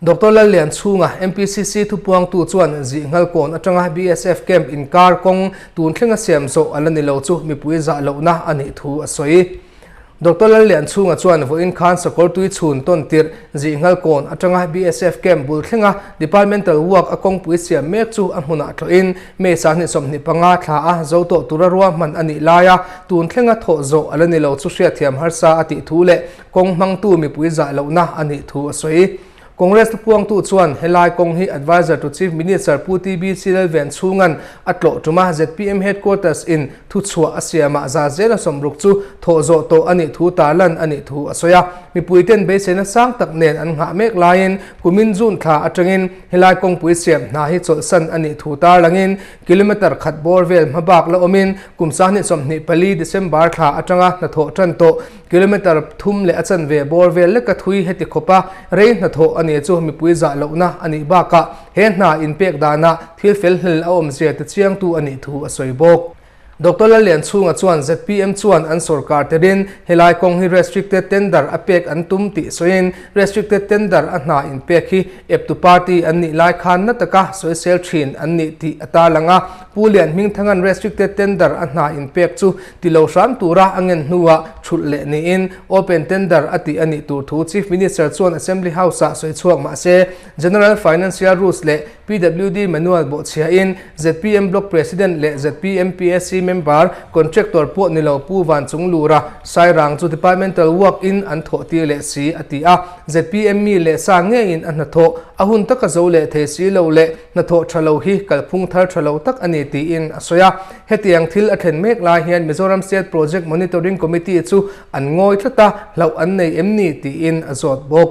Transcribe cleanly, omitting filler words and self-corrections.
Doctor Lallianchhunga, MPCC thupuangtu chuan Zihngalkawn atanga BSF camp inkar kawng tun thlenga siam zawh a la ni lo chu mipui zah lohna a nih thu a sawi. Doctor Lallianchhunga chuan vawiin khan sakawr tui chhun tawn tirh Zihngalkawn atanga BSF camp bul thlenga departmental work a kawngpui siam mek chu a hmunah tlawhin May 25 thla a zo tawh tura ruahman a nih laia tun thlenga thawh zawh a la ni lo chu hriatthiam harsa a tih thu leh Kawng hmangtu mipui zah lohna a nih thu a sawi. Congress thupuangtu chuan helai kawng hi Adviser to Chief Minister Pu TBC Lalvenchhunga'n a tlawh tum a, zpm Headquarters in thuchhuah a siamah za zela sawmruk chu thawh zawh tawh a nih thu tarlan a nih thu a sawi a. Mipuiten beiseina sang tak nen an nghah mek laiin kumin June thla atangin helai kawngpui siam hna hi chawlhsan a nih thu tarlangin Kilometre khat bawr vel hmabak la awmin kum 2024 December thla atanga hnathawh tan tawh Kilometre thum leh a chanve bawr vel leka thui heti khawpa rei hnathawh a ni chu mipui zah lohna a nih bakah he hna inpek danah thil fel hlel a awmzia ti chiangtu a nih thu a sawi bawk. Doctor Lallianchhunga chuan zpm chuan an sorkar terin helai kawng hi restricted tender a pek an tum tih sawiin restricted tender a hna inpek hi eptu party an nih lai khan na taka sawisel thin an nih tih a tarlang a. Pu Lianhmingthanga'n restricted tender a hna inpek chu Ti lo hram tura a ngen hnuah thulh leh niin open tender a tih a nih tur thu Chief Minister chuan Assembly House-ah sawi chhuak mah se General Financial Rules leh PWD Manual bawhchhiahin zpm Block President leh zpm PSC member contractor pawh ni lo Pu Vanchunglura Sairang chu departmental work in an thawh tir leh si a ti a. Zpm mi leh sa ngeiin a hnathawh a hun taka zo leh thei si lo leh hnathawh tha lo hi kalphung thar tha lo tak a ni tiin a sawi a. Hetiang thil a thlen mek lai hian Mizoram State Project Monitoring Committee chu an ngawi tlat a, hlauh an nei em ni tiin a zawt bawk.